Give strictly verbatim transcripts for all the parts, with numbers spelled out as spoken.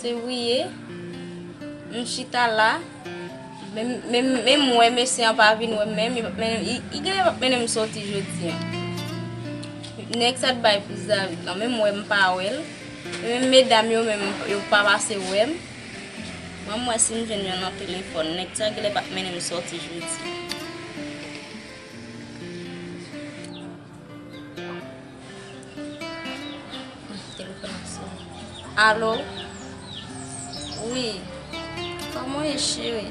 Fevriye, m chita la, men, men, men m wè mesye an pa vin wè m menm, li p ap mennen, li, li genlè p ap mennen m soti jodi a. Nèg sa t bay pou Zavid lan, men m wè m pa wè l. Men medam yo menm, yo pa pase wè m. Mwen, m wè si m jwenn youn nan telefòn. Nèg sa genlè p ap mennen m soti jodi. Telefòn ap sonnen. Alo? Wi. Kòman w ye, cheri?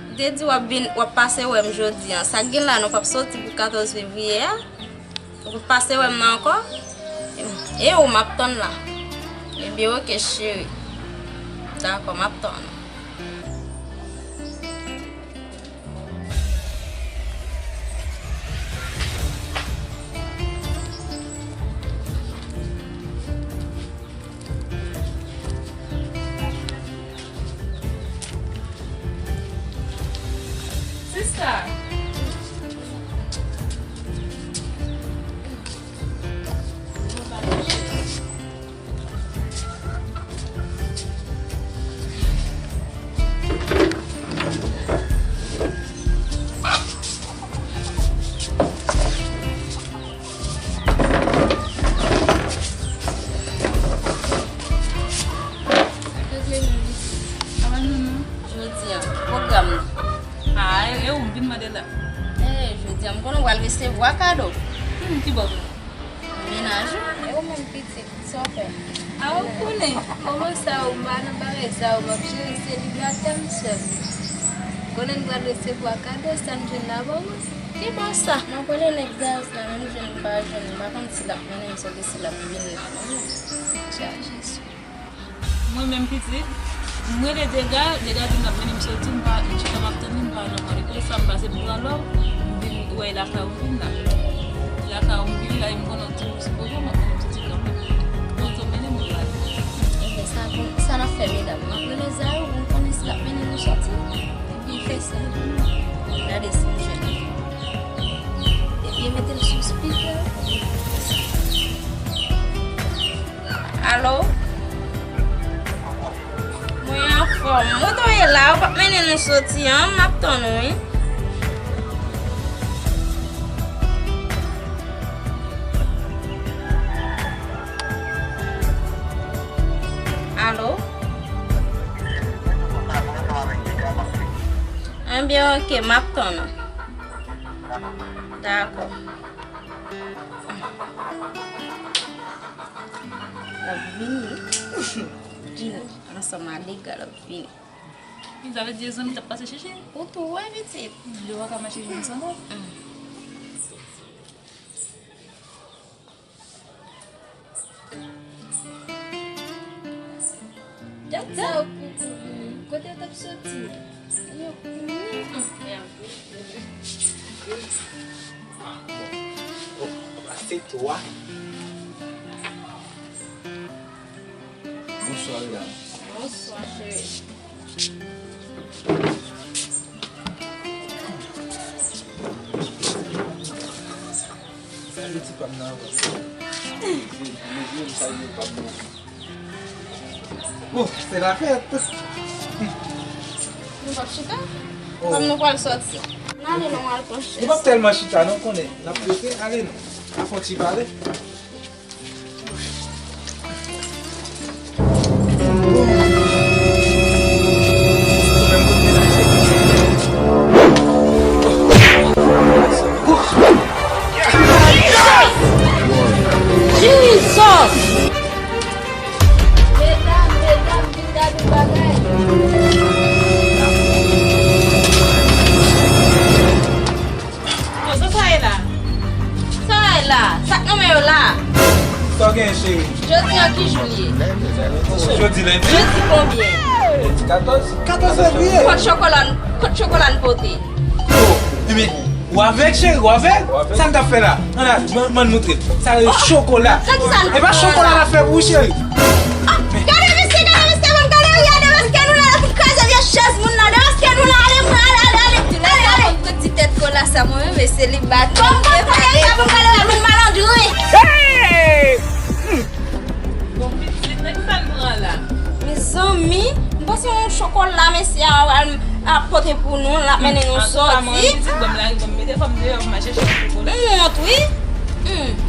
Ou te di w ap vin, w ap pase wè m jodi a. Sa k gen la, nou p ap soti pou katòz fevriye a? Ou p ap pase wè m nan ankò? E ou m ap tann la. Ebyen, oke, cheri. Dakò, m ap tann ou. Sista! Jodi a, pwogram nan. Ah, e, e ou m vin mande la. Eh, jodi a, m konnen w pral resevwa kado. Hmm, ki bò? Mennaj ou? E ou menm pitit, sa w fè? A, ou konnen, kòman sa, ou m pa nan bagay sa, ou m ap jere selibatè m sèl. Konnen m pral resevwa kado, sa m jwenn la ban mwen. Ki bò sa? Mwen konnen nèg Dayos la, menm jwenn m pa jwenn, m pa konn si l ap mennen m soti, si l ap vin la, non. Chaje sou. Mwen menm pitit, m rele Dega, Dega di m l ap mennen m soti, m pa, m chita m ap tann li, m pa nan mwen. Konsa m pase m pran lò, m vin wè e lakay ou m vin la. Lakay ou m vin la, e m konnen w toujou sou pwogram, m ap mennen m soti kanmenm. Kote w mennen m, m prale. Ebyen, sa bon, sa n ap fè, medam? M ap rele Zayou pou m konnen si l ap mennen nou soti. Ebyen, fè sa pou mwen. Gade si m jwenn li. Ebyen, mete l sou speaker. Alo? Mwen anfòm. Kote w ye la? Ou p ap mennen nou soti an? M ap tann ou, wi. Alo? Ebyen, oke, m ap tann ou. Dakò. L ap vini. Vini. Ansanm a Dega, l ap vini. Sa vle di e zanmi t ap pase chèche? Ou tou wè, pitit. Yo pa ka mache jwenn sandal. Dat sa yo pou kouri. Kote yo t ap soti? Yo kouri. Ah, bon. Oh, se twa. Bonswa, medam. Bonswa, cheri. Salye ti pa m nan avan. Mezye, mezye, m salye pa m nan. Bon, se lafèt. Nou p ap chita? Oh. Kòm nou pral soti. N ale non, al pran chèz. Nou p ap tèlman chita, non, konnen. N ap rete, ale non. N ap fè yon ti pale. Jesus! Medam, medam, vin gade yon bagay. Bon, sa sa ye la? Sa w wè la? Sa k nan men yo la? Sa w genyen, cheri? Jodi a ki jou l ye? Jodi lendi. Jodi konbyen? Lendi katòz. Katòz fevriye. Kot chokola n, kot chokola n pote? Oh, ebyen, w avèg, cheri, w avèg? Sa n t ap fè la? Ann al, ban, ban n moutre. Sa rele chokola. Sa ki sa n... E pa chokola n ap fè pou ou, cheri. Ah, gade mesye, gade mesye, ban m gade, wi, gade mesye, nou la pou kraze vye chèz moun la, gade mesye, nou la, ale, ale, ale, ale, ale, ale. Ti tèt kola sa, mwen menm, e selibatè. Bon, bon, bon, sa pou m gade la, moun malandren. Hey! Bon, pitit, nan ki sa n pran la? Se yon chokola mesye a ap pote pou nou, l ap mennen nou sòti. M wont wi. Hmm.